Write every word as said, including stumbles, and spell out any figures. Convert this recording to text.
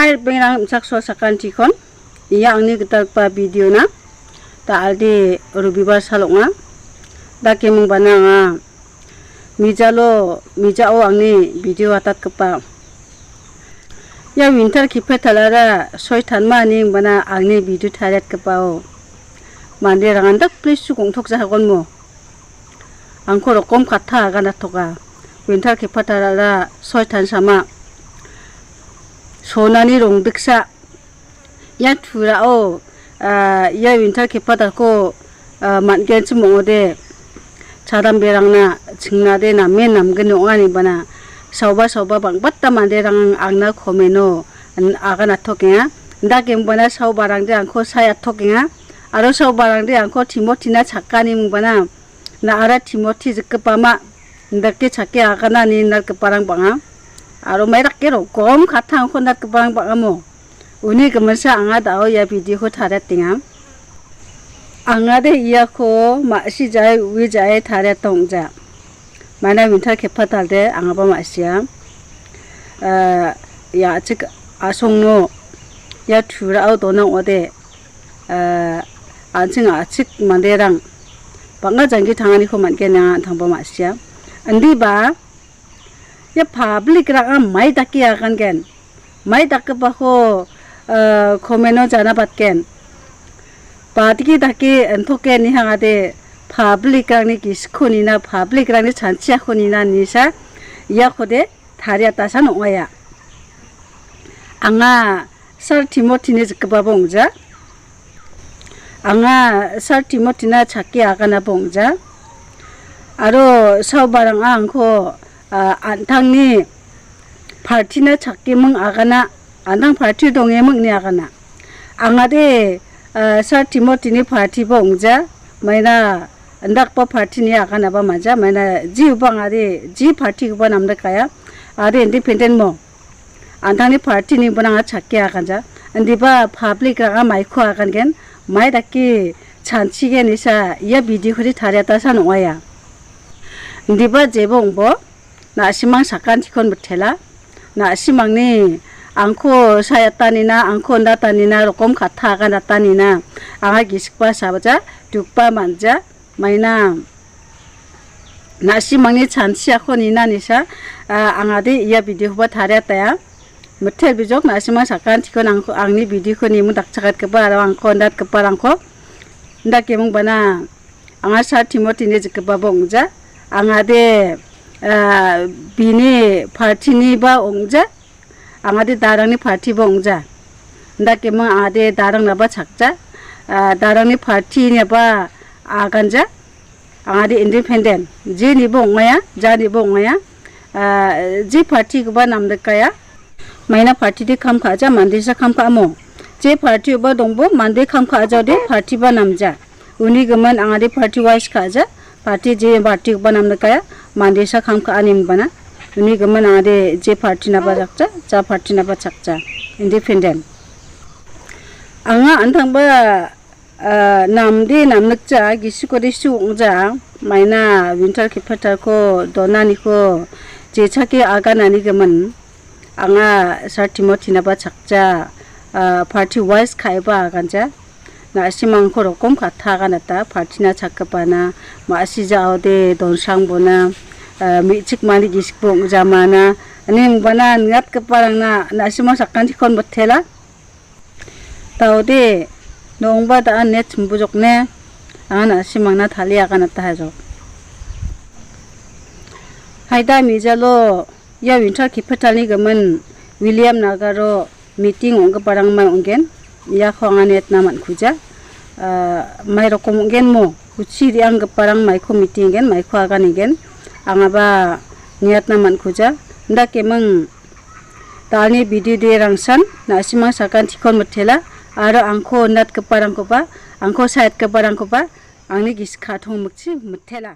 Hai, ripengrang, rimchaksoa sakantikon. Ia angni gitalgipa video-na. Da·alde Robibar sal ong·a. Da kemingbana anga mijalo, mijao angni video atatgipa. Ia winter kepetalara soitanma ine mingbana angni video tariatgipao. Manderangan dak plis su ong·tokjahagonmo. Angko rokom katta aganatoka. Winter kepetalara soitan sama. Sonani rongdiksa. Ia turao, ah, ia winter kepetalko, ah, man·genchim ong·ode, chadamberangna chingnade namen namgni ong·a inebana, saoba saoba bang·bata manderang angna komeno an-, aganatokenga. Indake mingbana saobarangde angko sai atokenga. Aro saobarangde angko Timotina chakani mingbana, na·ara Timoti jikgipama, indake chake agana ine natgiparang bang·a. Aro maidake rokom katta angko natgiparang bang·amo. Uni giminsa anga da·o ia video-ko tariatenga. Angade iako ma·sijae, uijae tariata ong·ja. Maina winter kepetalde angaba ma·sia. Ah, ia a·chik a·songno ia turao dona ong·ode. Ah, an·ching a·chik manderang bang·a jangki tanganiko man·gen anga an·tangba ma·sia. Indiba ia public-rang mai dake agangen. Mai dakgipako, ah, komeno janabatgen. Badiki dake intoke nihangade public-rangni gisikko nina, public-rangni chanchiako nina nisa iakode tariatasan ong·aia. Anga Sir Timothy-ni jikgipaba ong·ja. Anga Sir Timothy-na chake aganaba ong·ja. Aro saobarang angko, ah, an·tangni party-na chakeming agana, an·tang party dongeming ine agana. Angade, ah, Sir Timothy-ni party-ba ong·ja. Maina indakgipa party-ni aganaba man·ja. Maina jiuba angade ji party-koba namdikaia. Ade independent mo. An·tangni party-ni bonang·a chake aganja. Indiba public-rang maiko agangen, mai dake chanchigen isa ia video-kode tariatasan ong·aia. Indiba jebo ong·bo, na·simang sakantikon mitela. Na·simangni angko sayatanina, angko indatanina, rokom katta aganatanina, anga gisikba sabaja, dukba man·ja, maina. Na·simangni chanchiako nina nisa, ah, angade ia video-koba tariataia. Mitel bijok na·simang sakantikon angko, angni video-ko nimung dakchakatgipa aro angko indatgiparangko indakeming bana anga Sir Timothy-ni jikgipaba ong·ja. Angade, ah, bini party-niba ong·ja. Angade darangni party-ba ong·ja. Indakeming angade darangnaba chakja. Ah, darangni party-niba aganja. Angade independent. Jenibo ong·aia, janibo ong·aia. Ah, je party-koba namdikaia. Maina party-de kam ka·aja, mandesa kam ka·amo. Je party-oba dongbo, mande kam ka·ajaode party-ba namja. Uni gimin angade party wise ka·aja, party je party-koba namdikaia, mandesa kam ka·ani mingbana. Uni gimin angade je party-naba chakja, ja party-naba chakja, independent. Anga an·tangba, ah, namde namnikja, gisikode su ong·ja, maina winter kepetalko donaniko jechake aganani gimin. Anga Sir Timothy-naba chakja, ah, party wise ka·eba aganja. Na·simangko rokom katta aganata, party-na chakgipana, ma·sijaode donsrangbona, ah, me·chikmani gisikbo ong·jamana, ine mingbana niatgiparangna na·simang sakantikon mitela. Daode, nongba da·an net chimbujokne, anga na·simangna talie aganata hajok. Haida mijalo, ia winter kepetalni gimin William Nagaro meeting ong·giparang mai ong·gen. Iako anga niatna man·kuja. Ah, mai rokom ong·genmo, uchi re·anggiparang maiko meeting ong·gen, maiko aganigen. Angaba niatna man·kuja. Indakeming da·alni video-de rangsan, na·simang sakantikon mitela, aro angko indatgiparangkoba, angko saetgiparangkoba, angni gisik ka·tong mikchi mitela.